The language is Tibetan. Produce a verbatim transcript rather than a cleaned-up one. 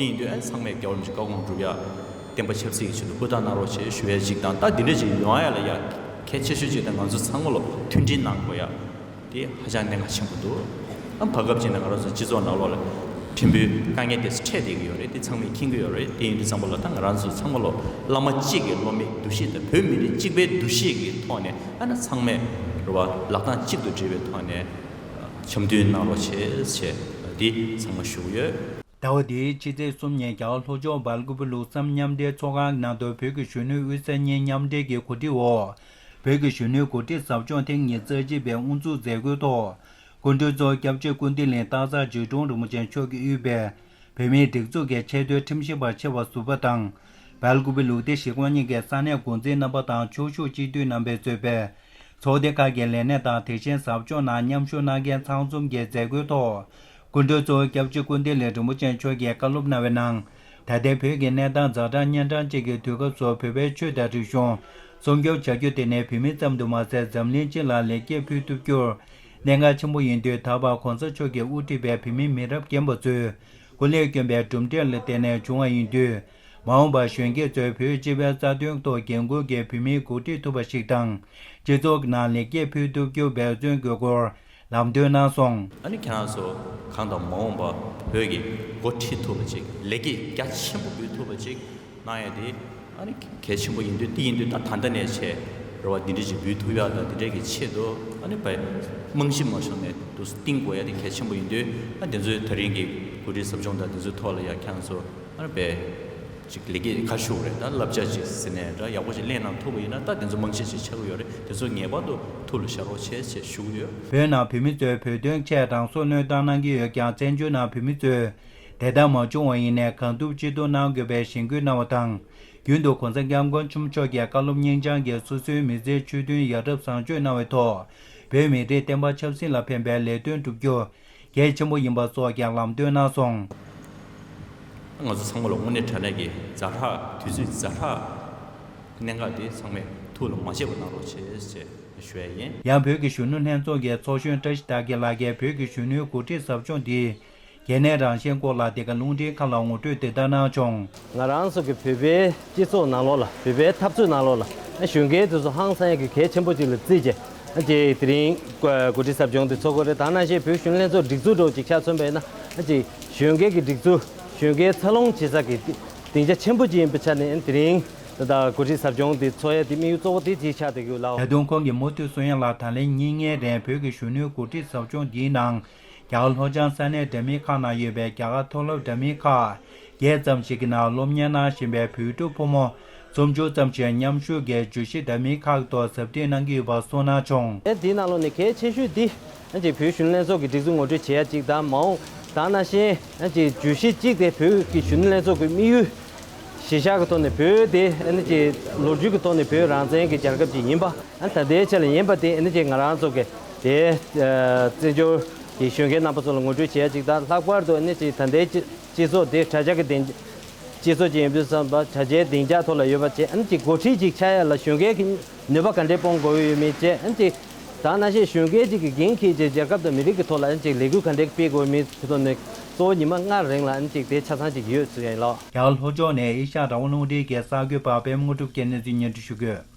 ཡིན་དུས་ཨ་ཚང་མས་རྒྱལ་བ་རིན་པོ་ཆེ་བཀའ་དགོངས་སྒྲུབ་ཡ། བསྟན་པ་ཆབ་སྲིད་ཀྱི་ཆེད་དུ་ཧུར་ཐག་གནང་རོགས་བྱེད་ཞུ་ཡ་གཅིག་དང་། ད་འདི་འདྲ་ཅིག་ཡོང་ཡ་ལ་ཡ་གལ་ཆེ་ཤོས་གཅིག་དང་། ང་ཚོ་ཚང་མ་ལོ་མཐུན་སྒྲིལ་གནང་དགོས་ཡ། དེ་ཧ་ཅང་གནད་འགག་ཆེན་པོ་འདུག་ཨ་བར་སྐབས་ཅིག་ནས་ང་རང་ཚོ་སྤྱི་ཚོགས་ནང་ལོགས་ལ་ཕྲན་བུའི་དཀའ་ངལ་དེ་འཕྲད་བསྡད་ཀྱི་ཡོད་རེད། དེ་ཚང་མས་མཁྱེན་གྱི་ཡོད་རེད། དེ་ཡིན་དུས་ཙམ་པ་ལ་ད་ང་རང་ཚོ་ཚང་མ་ལོ་བླ་མ་གཅིག་གི་སློབ་མའི་འདུ་ཤེས་དང་། བོད་མི་རིགས་གཅིག་པའི་འདུ་ཤེས་ཀྱི་ཐོག་ནས་ཨ་ནི་ཚང་མས་རེད་བ། ལག་གདང་གཅིག་ཏུ་སྦྲེལ་བའི་ཐོག་ནས་འཆམ་མཐུན་གནང་རོགས་བྱེད་ཅེས་འདི་ཚང་མ་ཞུ་གི་ཡོད། ཟླ་བ་འདིའི་ཕྱི་ཚེས་གསུམ་ཉིན་རྒྱ་གར་ལྷོ་ཕྱོགས་སྦེལ་ཀོབ་ལུགས་བསམ་མཉམ་འབྲེལ་ཚོགས་ཁང་ནང་དུ་བོད་ཀྱི་གཞོན་ནུའི་དབུས་ས་གཉིས་མཉམ་འབྲེལ་གྱི་གོ་སྒྲིག་འོག་བོད་ཀྱི་གཞོན་ནུའི་འགོ་ཁྲིད་ཟབ་སྦྱོང་ཐེངས་ཉེར་གཅིག་པའི་དབུ་འཛུགས་མཛད་སྒོའི་ཐོག་སྐུ་མགྲོན་གཙོ་བོ་སྐྱབས་རྗེ་ཀུན་བདེ་གླིང་སྟག་ཚང་འཇིགས་གྲོང་རིན་པོ་ཆེ་མཆོག་གིས་དབུས་པའི་བོད་མིའི་སྒྲིག་འཛུགས་ཀྱི་ཆེས་མཐོའི་ཁྲིམས་ཞིབ་པ་ཆེ་བ་ཟུར་པ་དང་། སྦེལ་ཀོབ་ལུགས་བདེ་གཞིས་ཁོངས་གཉིས་ཀྱི་ས་གནས་འགོ་འཛིན་རྣམ་པ་དང་། ཕྱོགས་བཞུགས་སྤྱི་འཐུས་རྣམ་པས་གཙོས་པའི་ཚོགས་སྡེ་ཁག་གི་ལས་སྣེ་དང་། དེ་བཞིན་ཟབ་སྦྱོང་ནང་མཉམ་ཞུགས་གནང་མཁན་ཚང་འཛོམས་ཀྱི་མཛད་སྒོའི་ཐོག་སྐུ་མགྲོན་གཙོ་བོ་སྐྱབས་རྗེ་ཀུན་བདེ་གླིང་རིན་པོ་ཆེ་མཆོག་གིས་བཀའ་སློབ་གནང་བའི་ནང་། ད་ལྟའི་བོད་ཀྱི་གནས་སྟངས་ཛ་དྲག་གཉན་འཕྲང་ཅན་གྱི་དུས་སྐབས་སུ་བོད་པའི་ཆོས་དང་རིག་གཞུང་སྲུང་སྐྱོབ་བྱ་རྒྱུ་དེ་ནི་བོད་མི་ཙམ་དུ་མ་ཟད། འཛམ་གླིང་སྤྱི་ལ་ལེགས་སྐྱེས་ཕུལ་ཐུབ་རྒྱུར་གནད་འགག་ཆེན་པོ་ཡིན་དུས། ད་བར་གོང་ས་མཆོག་གིས་དབུ་ཁྲིད་པའི་བོད་མི་མི་རབས་རྒན་པ་ཚོས་ཀུན་ལེགས་བསྐྱོན་པའི་གྲུབ་འབྲས་ལ་བརྟེན་ནས་བྱུང་བ་ཡིན་དུས། མ་འོངས་པར་གཞོན་སྐྱེས་ཚོས་བོད་སྤྱི་པའི་རྩ་དོན་ཐོག་འགན་འཁུར་གྱིས་བོད་མིའི་འགོ་ཁྲིད་ཐུབ་པ་ཞིག་དང་། སྤྱི་ཚོགས་ནང་ལེགས་སྐྱེས་ཕུལ་ཐུབ་རྒྱུར་འབད་བརྩོན་དགོས་སྐོར་ལམ་སྟོན་གནང་སོང་། ཨ་ནི་ཁྱེད་རང་ཚོ་གང་དང་མ་འོངས་པ་བོད་ཀྱི་འགོ་ཁྲིད་ཐུབ་པ་ཅིག་ལེགས་སྐྱེས་རྒྱ་ཆེན་པོ་འབུལ་ཐུབ་པ་ཅིག་གནང་ཡ་དེ་ཨ་ནི་གལ་ཆེན་པོ་ཡིན་དུས། དེ་ཡིན་དུས་ད་ད་ལྟ་ནས་བྱས་རེ་བ་འདི་འདྲ་ཅིག་འབུལ་ཐུབ་ཡ་དང་། འདི་འདྲ་གི་ཆེད་དུ་ཨ་ནི་བས་རྨང་གཞི་མ་ཤོར་ནས་འདུག་སེ་བཏིང་དགོས་ཡ་དེ་གལ་ཆེན་པོ་ཡིན་དུས། ཨ་དེ་ཚོའི་ད་རིང་གི་གོ་སྒྲིག་ཟབ་སྦྱོང་དང་དེ་ཚོའི་ཐོག་ལ་ཡ་ཁྱེད་རང་ཚོ་ཨ་ནི་བས་ཅིག་ལེགས་སྐྱེས་ག་ཞུ་དགོས་རེད། ད་བསླབ་བྱ་ཅིག་ཟེར་ནས་འདྲ་ཡག་པོ་ཅིག་ལེན་གནང་ཐུབ་པ་ཡིན་ན་ད་དེ་ཚོ་རྨང་གཞི་ཅིག་ཆགས་ཀྱི་ཡོད་རེད། དེ་ཚོ་ངེས་པར་དུ་ཐུགས་ལ་བཞག་རོགས་བྱེད་ཅེས་ཞུ་གི་ཡོད། བོད་ནང་བོད་མི་ཚོས་བོད་དོན་ཆེད་རང་སྲོག་བློས་བཏང་གནང་གི་ཡོད་ཀྱང་། བཙན་བྱོལ་ནང་བོད་མི་ཚོས་དེ་ལྟར་མ་བྱུང་བ་ཡིན་ནའི་གང་ཐུབ་ཅི་ཐུབ་གནང་དགོས་པའི་གཞེན་སྐུལ་གནང་བ་དང་། རྒྱུན་དུ་གོང་ས་སྐྱབས་མགོན་ཆེན་པོ་མཆོག་གི་བཀའ་སློབ་སྙིང་བཅངས་ཀྱིས་སོ་སོའི་མི་ཚེའི་ཆོས་མཐུན་ཡ་རབས་བཟང་སྤྱོད་གནང་བའི་ཐོག་བོད་མི་རིགས་བསྟན་པ་ཆབ་སྲིད་ལ་ཕན་པའི་ལས་དོན་བསྒྲུབ་རྒྱུ་གལ་ཆེན་པོ་ཡིན་པ་སོགས་ཀྱང་ལམ་སྟོན་གནང་སོང་། ང་ཚོ་ཚང་མ་ལ་དངོས་གནས་དྲང་གནས་ཀྱི་ཛ་དྲག་དུས་ཚོད་ཛ་དྲག་གནད་འགག་དེ་ཚང་མས་ཐུགས་ལ་མ་བཞེས་པ་གནང་རོགས་བྱེད་ཅེས་ཞུ་ཡ་ཡིན། ཡང་བོད་ཀྱི་གཞོན་ནུ་ལྷན་ཚོགས་ཀྱི་ཚོགས་གཞོན་བཀྲ་ཤིས་དར་རྒྱས་ལགས་ཀྱིས་བོད་ཀྱི་གཞོན་ནུའི་འགོ་ཁྲིད་ཟབ་སྦྱོང་འདིའི་གལ་གནད་རང་བཞིན་སྐོར་ལ་འདི་ག་རླུང་འཕྲིན་ཁང་ལ་ངོ་སྤྲོད་འདི་ལྟར་གནང་བྱུང་། ང་རང་ཚོ་གི་བོད་པའི་སྤྱི་ཚོགས་ནང་ལོགས་ལ། བོད་པའི་འཐབ་རྩོད་ནང་ལོགས་ལ་ཨ་གཞོན་སྐྱེས་དེ་ཚོ་ཧང་སང་ཡག་གི་གལ་ཆེན་པོ་ཅིག་ལ་བརྩིས་བྱས། ཨ་ཅེ་དེ་རིང་གོ་སྒྲིག་ཟབ་སྦྱོང་དེ་ཚོགས་ཀྱི་རེད། ད་ནང་བཞིན་བོད་གཞོན་ལྷན་ཚོགས་སྒྲིག་འཛུགས་འདྲ་བོ་ཅིག་ཆ་མཚོན་པ་ཡིན་ན། ཨ་ཅེ་གཞོན་སྐྱེས་ཀྱི་སྒྲིག་འཛུགས། གཞོན་སྐྱེས་འཚར་ལོངས་བྱེད་ས་གི་སྡིངས་ཆ་ཆེན་པོ་ཅིག་ཡིན་པའི་ཆ་ནས། ཨ་དེ་རིང་ད་ལྟ་གོ་སྒྲིག་ཟབ་སྦྱོང་དེ་ཚོགས་ཡ་དེ་དམིགས་ཡུལ་གཙོ་བོ་དེ་ཅིག་ཆགས་བསྡད་ཀྱི་ཡོད་ལགས། ད་དུང་ཁོང་གིས་མུ་མཐུད་གསུང་ཡ་ལ། ད་ལན་ཉིན་ལྔའི་རིང་བོད་ཀྱི་གཞོན་ནུའི་འགོ་ཁྲིད་ཟབ་སྦྱོང་འདིའི་ནང་རྒྱ་གར་ལྷོ་བྱང་ས་གནས་འདྲ་མིན་ཁག་ནང་ཡོད་པའི་རྒྱ་གར་མཐོ་སློབ་འདྲ་མིན་ཁག་བརྒྱད་ཙམ་ཞིག་གི་ནང་སློབ་གཉེར་གནང་བཞིན་པའི་བོད་ཕྲུག་ཕོ་མོ་སུམ་ཅུ་ཙམ་ཞིག་མཉམ་ཞུགས་ཀྱིས་བརྗོད་གཞི་འདྲ་མིན་ཁག་ཐོག་ཟབ་ཁྲིད་གནང་གི་ཡོད་པ་གསུངས་གནང་བྱུང་། ཨེ་དེའི་ནང་ལོགས་ནས་གལ་ཆེ་ཤོས་འདི་ཨ་ཅེ་བོད་གཞོན་ནུ་ལྷན་ཚོགས་ཀྱི་སྒྲིག་འཛུགས་ངོ་སྤྲོད་བྱེད་ཡ་གཅིག་དང་། མ་འོངས་ད་ནང་བཞིན་ཨ་ཅེ་བརྗོད་གཞི་གཅིག་དེ་བོད་ཀྱི་གཞོན་ནུ་ལྷན་ཚོགས་ཀྱི་དམིགས་ཡུལ་གཞིར་བཞག་གི་ཐོག་ནས། བོད་དེ་ཨ་ནི་ཅེ་ལོ་རྒྱུས་ཀྱི་ཐོག་ནས་བོད་རང་བཙན་གྱི་རྒྱལ་ཁབ་ཅིག་ཡིན་པ། ཨ་ད་ལྟའི་ཆ་ལ་ཡིན་པ་དེ་ཨ་ནི་ཅེ་ང་རང་ཚོ་གི་དེ་བཙན་བྱོལ་གྱི་གཞོན་སྐྱེས་རྣམ་པ་ཚོ་ལ་ངོ་སྤྲོད་བྱེད་ཡ་གཅིག་དང་། ལྷག་པར་དུ་ཨ་ནི་ཅེ་ད་ལྟའི་སྤྱི་སྤྱི་ཚོགས་དེ་དྲ་རྒྱ་གི་སྡིངས་སྤྱི་ཚོགས་ཅིག་ཡིན་པའི་བསམ་པ། དྲ་རྒྱའི་སྡིངས་ཆ་ཐོག་ལ་ཡོད་པ་བྱས། ཨ་ནི་ཅིག་འགོ་ཁྲིད་ཅིག་ཆགས་ཡ་ལ་གཞོན་སྐྱེས་ཀྱི་ནུས་པ་ག་འདྲས་སྤུངས་དགོས་ཡོད་མེད་བྱས། ཨ་ནི་ཅིག་ད་ནང་བཞིན་གཞོན་སྐྱེས་ཅིག་གིས་འགན་འཁྱེར་བྱས་རྒྱལ་ཁབ་དང་མི་རིགས་ཀྱི་ཐོག་ལ་ཨ་ནི་ཅིག་ལས་འགུལ་ག་འདྲས་སྤེལ་དགོས་མིན་གྱི་ཐོག་ནས་གཙོ་བོ་ཉི་མ་ལྔ་རིང་ལ་ཨ་ནི་ཅིག་དེ་ཆ་ཚང་ཅིག་ཡོད་ཟེར་ཡ་ཡིན་ལགས། རྒྱ་གར་ལྷོ་ཕྱོགས་ནས་ཨེ་ཤ་ཡ་རང་དབང་རླུང་འཕྲིན་གྱི་གསར་འགོད་པ་པད་མ་དངོས་གྲུབ་ཀྱིས་གནས་ཚུལ་སྙན་སྒྲོན་ཞུ་གི་ཡོད།